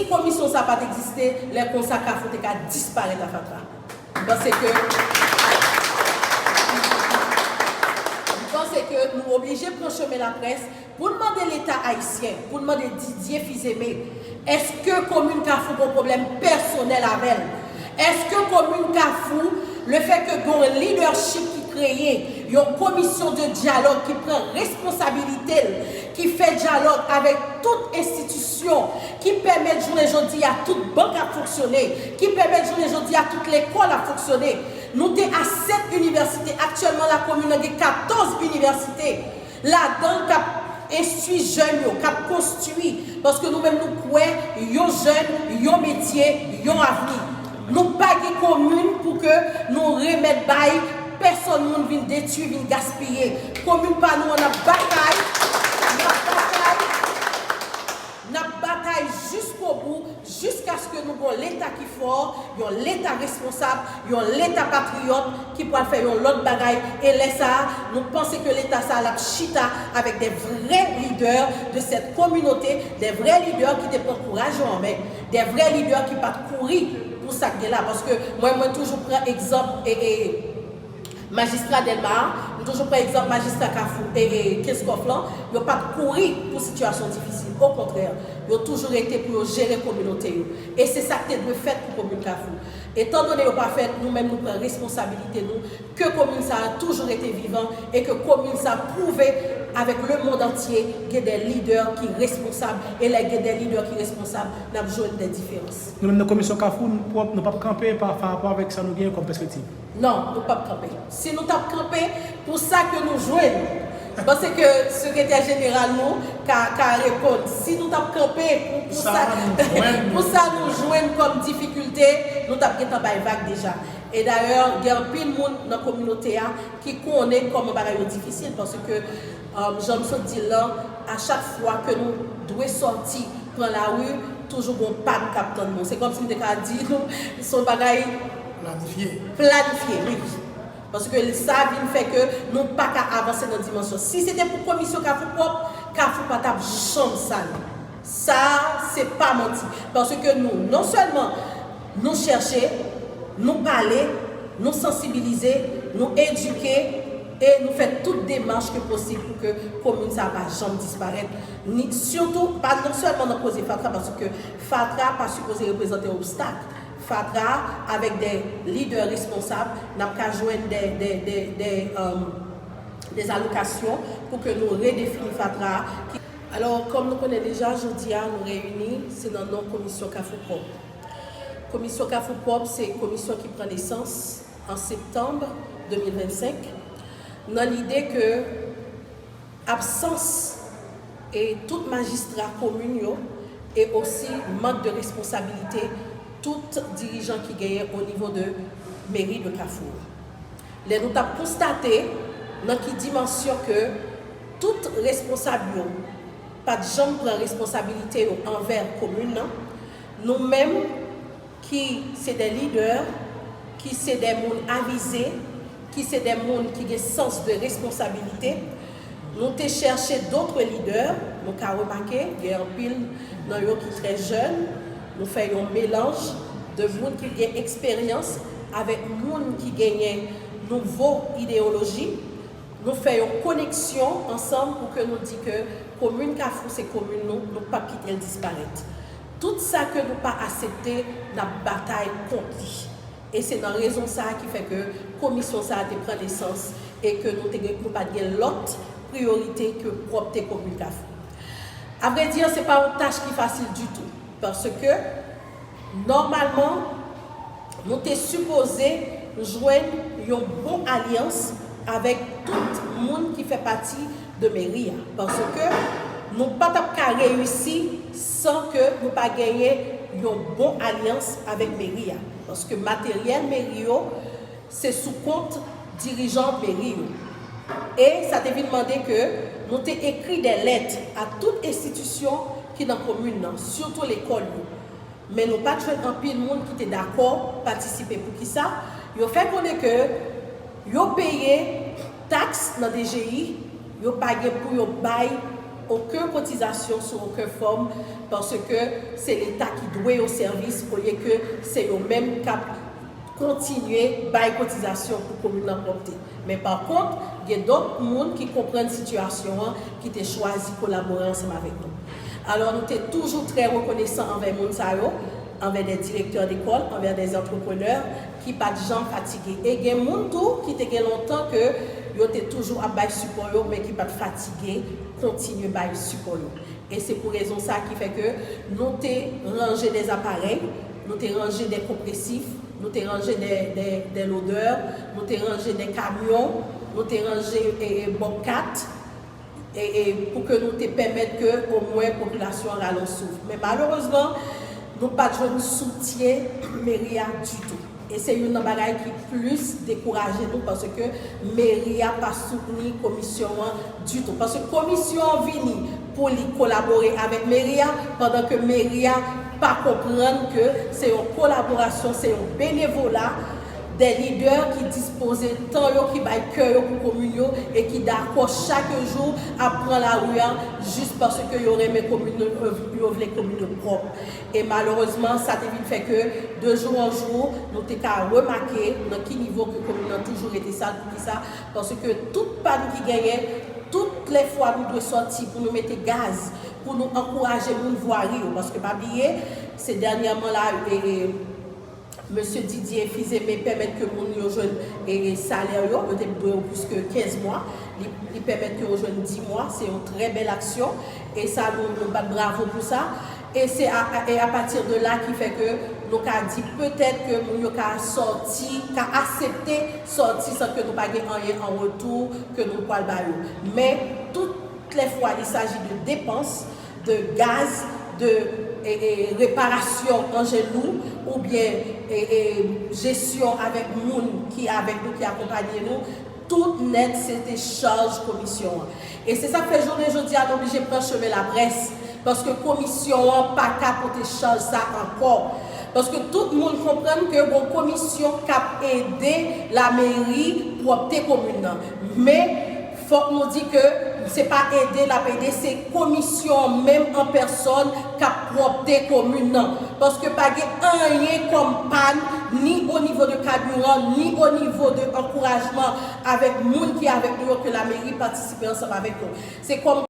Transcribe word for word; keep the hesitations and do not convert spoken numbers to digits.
Komisyon sa pa t egziste, lè konsa Kafou te ka disparèt a fatra. M panse ke, m panse ke nou oblije pran chemen laprès pou n mande Leta ayisyen, pou n mande Didier Fils-Aimé, èske komin Kafou gen yon pwoblèm pèsonèl avè l? Èske komin Kafou, lefètke gen yon lidèchip ki kreye, yon komisyon de dyalòg ki pran responsabilite l, ki fè dyalòg avèk tout enstitisyon, ki pèmèt jounen jodi a tout bank ap fonksyone, ki pèmèt jounen jodi a tout lekòl ap fonksyone. Nou te a sèt inivèsite, aktyèlman lakomin nan gen katòz inivèsite. Ladan l k ap enstwi jèn yo, k ap konstwi, paske nou menm nou kwè yon jèn, yon metye, yon avni. Nou pa gen komin pou ke nou remèt bay pèsonn moun vin detwi, vin gaspiye. Komin pa nou an, n ap batay, n ap batay, n ap batay jiskobou, jiskaske nou gen yon Leta ki fò, yon Leta responsab, yon Leta patriyòt ki pral fè yon lòt bagay. E lè sa a, nou panse ke Leta sa a l ap chita avèk de vrè lidè de sèt kominote, de vrè lidè ki te pran kouraj yo an men, de vrè lidè ki pa t kouri pou sa k gen la. Paske mwen, mwen toujou pran egzanp e, e, Majistra Dèlma a, m toujou pran egzanp majistra Kafou e, e Kenskòf lan, yo pa t kouri pou sitiyasyon difisil. Okontrè, yo toujou rete pou yo jere kominote yo. E se sa k te dwe fèt pou komin Kafou. Etandone yo pa fèt, nou menm nou pran responsabilite nou, ke komin sa a toujou rete vivan e ke komin sa a pwouve avèk lemonn antye gen de lidè ki responsab. E lè gen de lidè ki responsab, n ap jwenn de diferans. Nou menm nan komisyon Kafou, nou pwòp, nou p ap kanpe pa, pa rapò avèk sa nou genyen kòm pèspektiv. Non, nou p ap kanpe. Si nou t ap kanpe pou sa ke nou jwenn, m panse ke sekretè jeneral nou ka, ka reponn. Si nou t ap kanpe pou, pou sa, pou sa nou jwenn kòm difikilte, nou t ap gentan bay vag deja. E dayè, gen anpil moun nan kominote a ki konnen kòman bagay yo difisil, paske, um, jan m sot di l lan, a chak fwa ke nou dwe sòti pran lari, toujou gon pàn k ap tann nou. Se kòmsi m te ka di nou, se yon bagay planifye. Planifye, wi. Paske sa vin fè ke nou pa ka avanse nan dimansyon. Si se te pou komisyon Kafou Pwòp, Kafou pa t ap janm sal. Sa a, se pa manti. Paske nou, non sèlman nou chèche, nou pale, nou sansibilize, nou edike, e nou fè tout demach ke posib pou ke komin sa a pa janm disparèt. Ni, sitou, pa non sèlman nan koze fatra, paske fatra pa sipoze reprezante obstak. Fatra, avèk de lidè responsab, n ap ka jwenn de, de, de, de, um, de alokasyon pou ke nou redefini fatra a. Ki, alò, kòm nou konnen deja, jodi a, nou reyini, se nan non Komisyon Kafou Pwòp. Komisyon Kafou Pwòp, se komisyon ki pran nesans an septanm de mil vennsenk, nan lide ke absans e tout majistra komin yo e osi mank de responsabilite tout dirijan ki genyen o nivo de meri de Kafou. Lè nou t ap konstate nan ki dimansyon ke tout responsab yo pa t janm pran responsabilite yo anvè komin nan, nou menm ki se de lidè, ki se de moun avize, ki se de moun ki gen sans de responsabilite, nou te chèche dotre lidè, nou ka remake, gen anpil nan yo ki trè jèn, nou fè yon melanj de moun ki gen eksperyans avèk moun ki genyen nouvo ideyoloji. Nou fè yon koneksyon ansanm pou ke nou di ke komin Kafou se komin nou, nou p ap kite l disparèt. Tout sa ke nou pa aksepte, n ap batay kont li. E se nan rezon sa a ki fè ke komisyon sa a te pran nesans e ke nou te gen, nou pa t gen lòt priyorite ke pwòpte komin Kafou. Avrèdi, se pa yon tach ki fasil ditou, paske nòmalman, nou te sipoze jwenn yon bon alyans avèk tout moun ki fè pati de meri a, paske nou pa t ap ka reyisi san ke nou pa genyen yon bon alyans avèk meri a, paske materyèl meri yo, se sou kont dirijan meri yo. E sa te vin mande ke nou te ekri de lèt a tout enstitisyon ki nan komin nan, sitou lekòl yo. Men nou pa t jwenn anpil moun ki te dakò patisipe. Poukisa? Yo fè konnen ke yo peye taks nan D G I, yo pa gen pou yo bay okenn kotizasyon sou okenn fòm, paske se Leta ki dwe yo sèvis, olye ke se yo menm k ap kontinye bay kotizasyon pou komin nan pwòpte. Men pa kont, gen dòt moun ki konprann sitiyasyon an, ki te chwazi kolabore ansanm avèk nou. Alò, nou te toujou trè rekonesan anvè moun sa yo, anvè dè direktè dekòl, anvè dè antreprenè ki pa t janm fatige. E gen moun tou ki te gen lontan ke yo te toujou ap bay sipò yo, men ki pa t fatige kontinye bay sipò yo. E se pou rezon sa ki fè ke nou te ranje dè aparèy, nou te ranje dè konpresif, nou te ranje dè, dè, dè lodè, nou te ranje dè kamyon, nou te ranje e, e, bòbkat, e, e, pou ke nou te pèmèt ke omwen popilasyon an rale yon souf. Men malerezman, nou pa t jwenn soutyen meri a ditou. E se youn nan bagay ki plis dekouraje nou, paske meri a pa soutni komisyon an ditou. Paske komisyon an vini pou li kolabore avèk meri a, pandan ke meri a pa konprann ke se yon kolaborasyon, se yon benevola, dè lidè ki dispoze tan yo, ki bay kè yo pou komin yo, e ki dakò chak jou ap pran lari a, jis paske yo renmen komin yo, yo vle komin yo pwòp. E malerezman, sa te vin fè ke de jou an jou, nou te ka remake nan ki nivo ke komin nan toujou rete sal. Poukisa? Paske tout pàn ki genyen, tout lè fwa nou dwe sòti pou nou mete gaz, pou nou ankouraje moun vwari yo. Paske pa bliye, se dènyèman la, e, e, mesye Didier Fils-Aimé pèmèt ke moun yo jwenn, e, e, salè yo, yo te dwe yo plis ke kenz mwa. Li, li pèmèt ke yo jwenn dis mwa, se yon trè bèl aksyon. E sa, nou, nou bat bravo pou sa. E se a, a- e apati de la ki fè ke nou ka di petèt ke moun yo ka sòti, ka aksepte sòti san ke nou pa gen anyen an retou ke nou pral ba yo. Men tout lè fwa il s'agit de depans, de gaz, de e, e, reparasyon anjen lou, oubyen e, e, jesyon avèk moun ki avèk nou, ki akonpanye nou, tout nèt se te chaj komisyon an. E se sa k fè jounen jodi a nou oblije pran chemen laprès, paske komisyon an pa ka pote chaj sa ankò. Paske tout moun konprann ke gon komisyon k ap ede lameri pwòpte komin nan. Men, fòk nou di ke se pa ede l ap ede, se komisyon an menm an pèsòn k ap pwòpte komin nan. Paske pa gen anyen kòm pàn, ni o nivo de kabiran, ni o nivo de ankourajman avèk moun ki avèk nou yo, ke lameri patisipe ansanm avèk nou. Se kòm